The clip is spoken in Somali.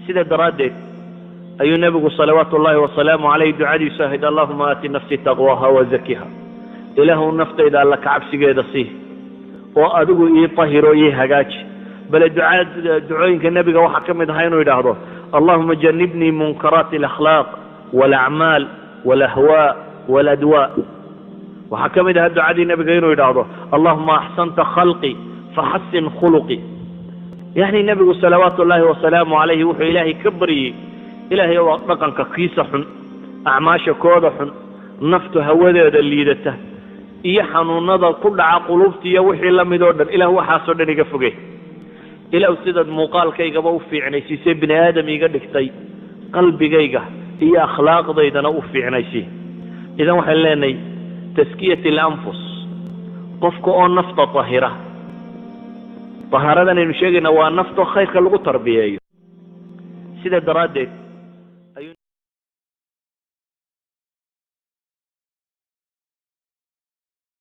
Sida daraaddeed ayuu Nebigu salawaatu ullaahi wasalaamu caleyh ducadiisu ahayd: "Allahuma aati nafsi taqwaha wazakiha." Ilaahu, naftayda alla kacabsigeeda sii oo adigu ii tahiro, ii hagaaji. Bale ducaa ducooyinka nebiga waxaa ka mid ahaa inuu yidhaahdo: "Allahuma janibnii munkaraati alakhlaaq walacmaal walahwaa waladwaa." Waxaa ka mid ahaa ducadii nebiga inuu yidhaahdo: "Allahuma axsanta khalqi faxasin khuluqi." Yani nebigu salawaatu ullaahi wasalaamu calayhi wuxuu Ilaahay ka baryey: Ilaahay waa dhaqanka kiisa xun, acmaasha kooda xun, naftu hawadeeda liidata iyo xanuunada ku dhaca qulubta iyo wixii lamid oo dhan, Ilah waxaasoo dhan iga foge. Ilahu, sidaad muuqaalkaygaba u fiicnaysiisay, bini aadam iga dhigtay, qalbigayga iyo akhlaaqdaydana u fiicnaysii. Idan waxaan leenahay taskiyat alanfus, qofka oo nafta tahira. Tahaaradan aynu sheegayna waa nafto khayrka lagu tarbiyeeyo. Sida daraaddeed